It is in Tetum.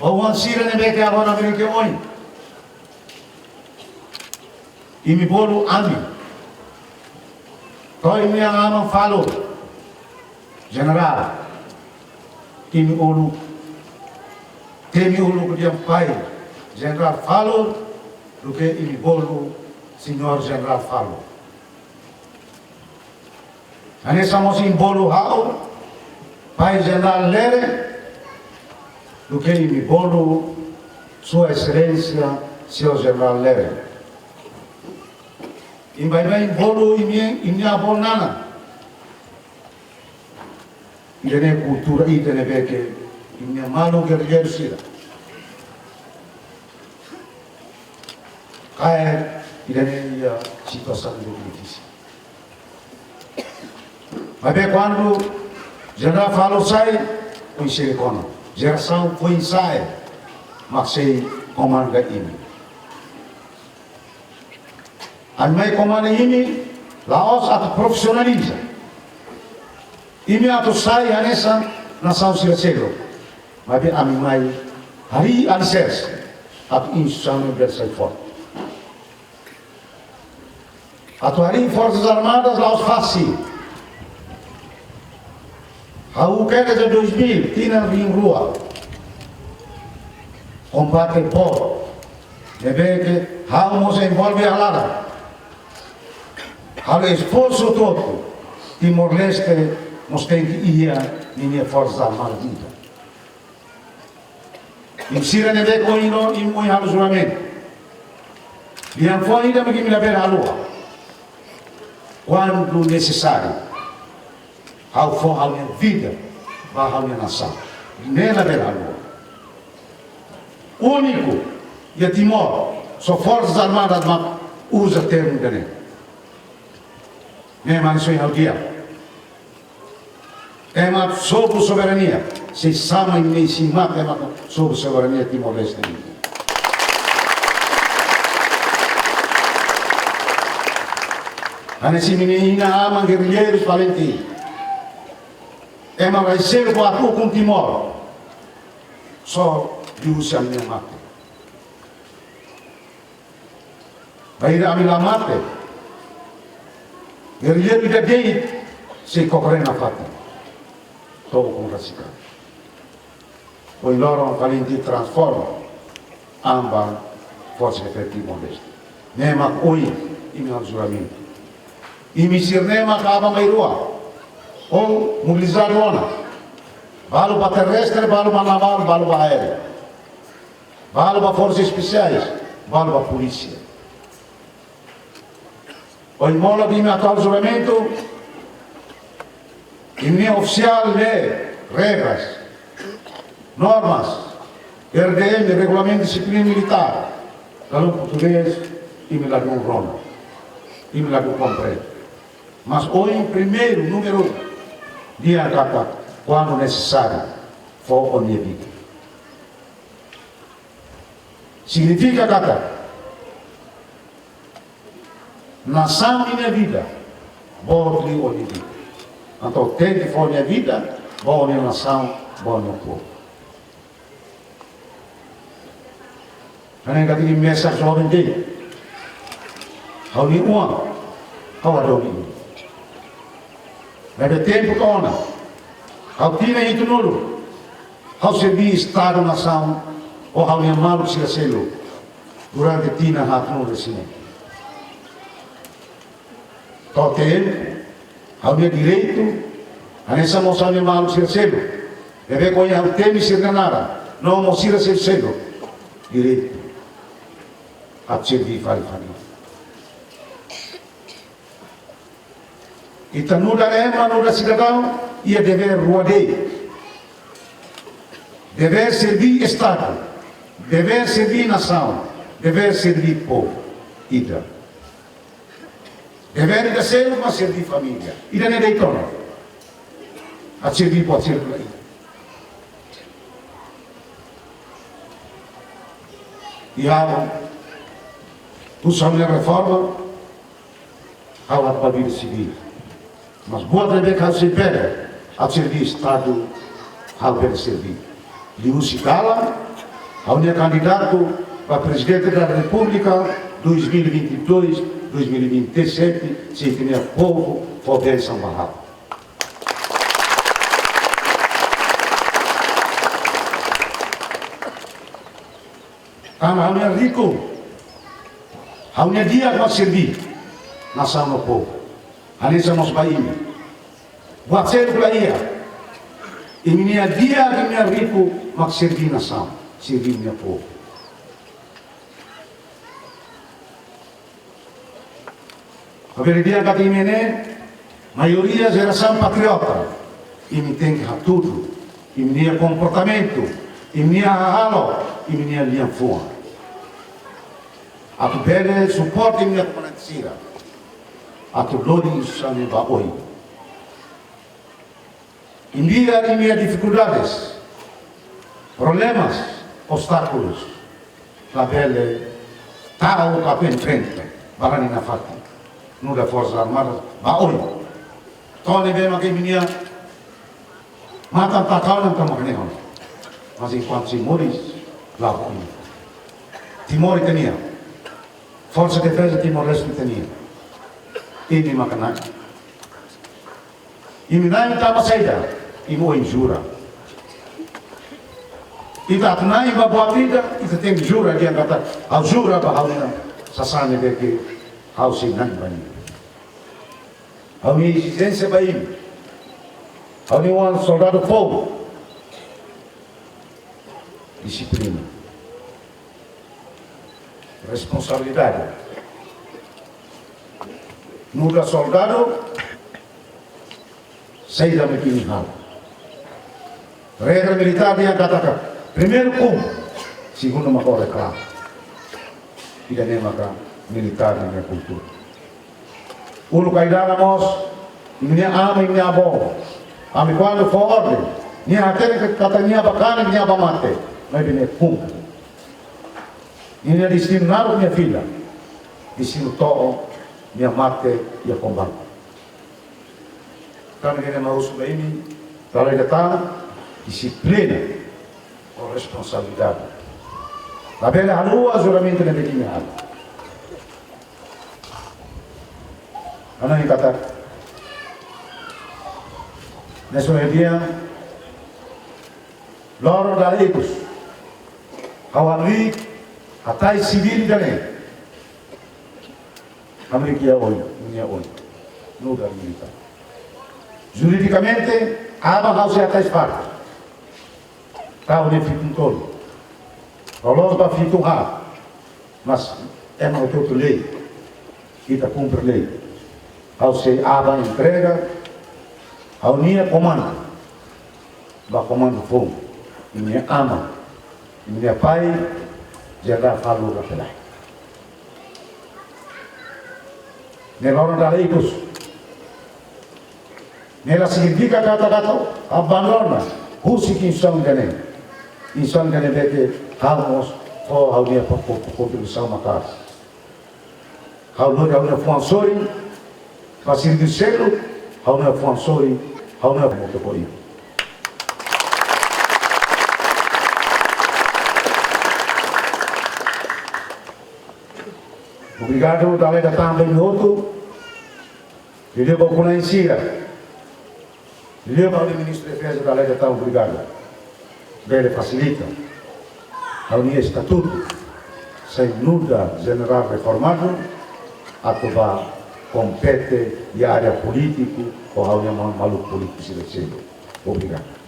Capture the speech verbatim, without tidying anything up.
Oan sira ne'ebé ke agora brinke oin. Imi bolu ami. To'o imi-nia aman falur. Jenerál. Imi uluk. Temi uluk dehan pai. Jenerál falur. Duké imi bolu Señór Jenerál falur. Hanesan mós imi bolu ha'u, Pai Jenerál Lere, duké imi bolu Sua Exelénsia, Señór Jenerál Lere. Imi baibain bolu imi, imi-nia avó nanan. Ida-ne'e kultura ida ne'ebé ke imi-nia maluk gerrilleiru sira kaer ida-ne'e iha situasaun difisil. Maibé kuandu Jenerál falur sai, oin sira kona. Jerasaun foin-sa'e mak sei komanda imi. Ami mai komanda imi la'ós atu profisionaliza. Imi atu sai hanesan nasaun sira seluk. Maibé ami mai harii aliserse atu instituisaun ne'e bele sai forte. Atu harii Forsas Armadas la'ós fasil. Ha'u kedas iha dois mil, tinan rihun rua. Kombate boot. Ne'ebé ke ha'u mós envolve iha laran. Halo esforsu hotu-hotu. Timor-Leste mós tenke iha ninia Forsas Armadas ida. Imi sira ne'ebé ke ohin loron imi ohin halo juramentu. Lian foun ida mak imi labele haluha. Kuandu nesesáriu, ha'u fó ha'u-nia vida ba ha'u-nia nasaun. Ne'e labele haluha. Úniku iha Timor, só Forsas Armadas mak uza termu ida-ne'e. Ne'e mak soin ha'u dehan. Ema sobu soberania, sei sama imi-nia isin-mate ema sobu soberania Timor-Leste. Hanesan imi-nia inan-aman gerrilleiru valente. Ema rai selu ba ukun Timor. Só liuhusi ami-nia mate. Bainhira ami la mate, gerrilleiru ida de'it sei kokorena fatin. To'o ukun rasik an. Ohin loron valente transforma an ba Forsa Efetivu Timor-Leste. Ne'e mak ohin imi halo juramentu. Imi sira-ne'e mak aban-bainrua. Ou mobilizadu ona. Balu ba terrestre, balu ba navál, balu ba aéreu. Balu ba Forsas Espesiais, balu ba polísia. Ohin molok imi atu halo juramentu, imi-nia ofisiál lee regras, normas, R D M, Regulamentu Dixiplina Militár, la iha portugés, imi ladún rona, imi ladún komprende. Mas ohin primeiru, númeru um, dehan katak, kuandu nesesáriu, fó ó-nia vida. Signifika katak nasaun ninia vida boot liu ó-nia vida. Entaun tenke fó ó-nia vida ba ó-nia nasaun, ba ó-nia povu. Hanesan katak imi mesak joven de'it. Ha'u-nia oan, ha'u hadomi imi. Maibé tempu to'o ona, ha'u tinan hitunulu, ha'u serví Estadu nasaun ho ha'u-nia maluk sira seluk durante tinan haatnulu resin. To'o tempu, ha'u-nia direitu, hanesan mós ha'u-nia maluk sira seluk ne'ebé ke ohin ha'u temi sira-nia naran, no mós sira seluk-seluk, direitu atu serví fali família. Ita nu'udar ema, nu'udar sidadaun, iha devér rua de'it. Devér serví Estadu, devér serví nasaun, devér serví povu. Ida. Devér ida seluk mak serví família. Ida-ne'e de'it ona. Atu serví povu, atu serví la iha. Iha, husu ami-nia reforma, ha'u atu ba vida sivíl. Mas buat ne'ebé ke ha'u sei bele atu serví Estadu, ha'u bele serví. Liuhusi dalan, Ha'u-nia kandidatu ba Prezidente da Repúblika dois mil e vinte e dois, dois mil e vinte e sete, se ita-nia povu fó bensaun ba ha'u. Tanba ha'u-nia riku, ha'u-nia di'ak mak serví nasaun no povu. Hanesan mós ba imi. Buat seluk la iha. Imi-nia di'ak, imi-nia riku mak serví nasaun, serví imi-nia povu. Ha'u bele dehan katak imi ne'e maioria jerasaun patriota. Imi tenke hatudu imi-nia komportamentu, imi-nia hahalok, imi-nia liafuan, atu bele suporta imi-nia komandante sira atu lori sira-ne'e ba oin. Imi-nia, imi-nia difikuldades, problemas, obstákulus, labele ta'uk atu enfrenta, barani nafatin. Nu'udar Forsas Armadas ba oin. To'o ne'ebé mak imi-nia matan takau nan tama kene hon. Mas enkuantu sei moris, la oin. Timor ita-nian. Forsa Defeza Timor-Leste ita-nian. Imi maka na'in. Imi na'in tanba saida? Imi oin jura. Ita atu na'in ba buat ida, ita tenke jura dehan katak, ha'u jura ba ha'u-nia sasán ne'ebé ke ha'u sei na'in ba nia. Ha'u-nia ezijénsia ba imi, ha'u-nia oan soldadu foun, dixiplina, responsabilidade. Nu'udar soldadu, saida mak imi halo. Regra militár dehan katak, primeiru kumpre, segundu mak ó reklama. Ida-ne'e maka militár nia kultura. Uluk ai-dala mós, imi-nia aman, imi-nia avó, ami kuandu fó orden, nia hatene katak nia bá kanek, nia bá mate, maibé nia kumpre. Nia destinu naruk nia fila, destinu to'o nia mate iha kombate. Tanba ne'e mak husu ba imi, dala ida tan, dixiplina ho responsabilidade. Labele haluha juramentu ne'ebé ke imi halo. Ha'u hanoin katak, ne'e só dia, loron dala ikus, ha'u hanoin, hatais sivíl ida-ne'e, ha'u hanoin iha oin, iha oin, nu'udar militár. Juridikamente, aban ha'u sei hatais FARC. Tau ne'e fitun tolu. Loloos ba fitun haat. Mas ema hotu-hotu lei. Ita kumpre lei. Ha'u sei aban entrega ha'u-nia komandu ba komandu foun, imi-nia aman, imi-nia pai, Jenerál Falur Rafelain. Ne'e loron dala ikus. Ne'e la signifika katak ha'u abandona husik instituisaun ida-ne'e. Instituisaun ida-ne'ebé ke ha'u mós fó ha'u-nia pa-, pa-, pa-, kontribuisaun maka'as. Ha'u lori ha'u-nia fuan sorin ba servisu seluk, ha'u-nia fuan sorin, ha'u-nia moto koi. Obrigadu, dala ida tan ba imi hotu. Liuliu ba ukun-na'in sira. Liuliu ba Ministru Defeza, dala ida tan obrigadu. Bele fasilita ha'u-nia estatutu, sai nu'udar jenerál reformadu, atu bá kompete iha área polítiku ho ha'u-nia ma-, maluk polítiku sira seluk. Obrigadu.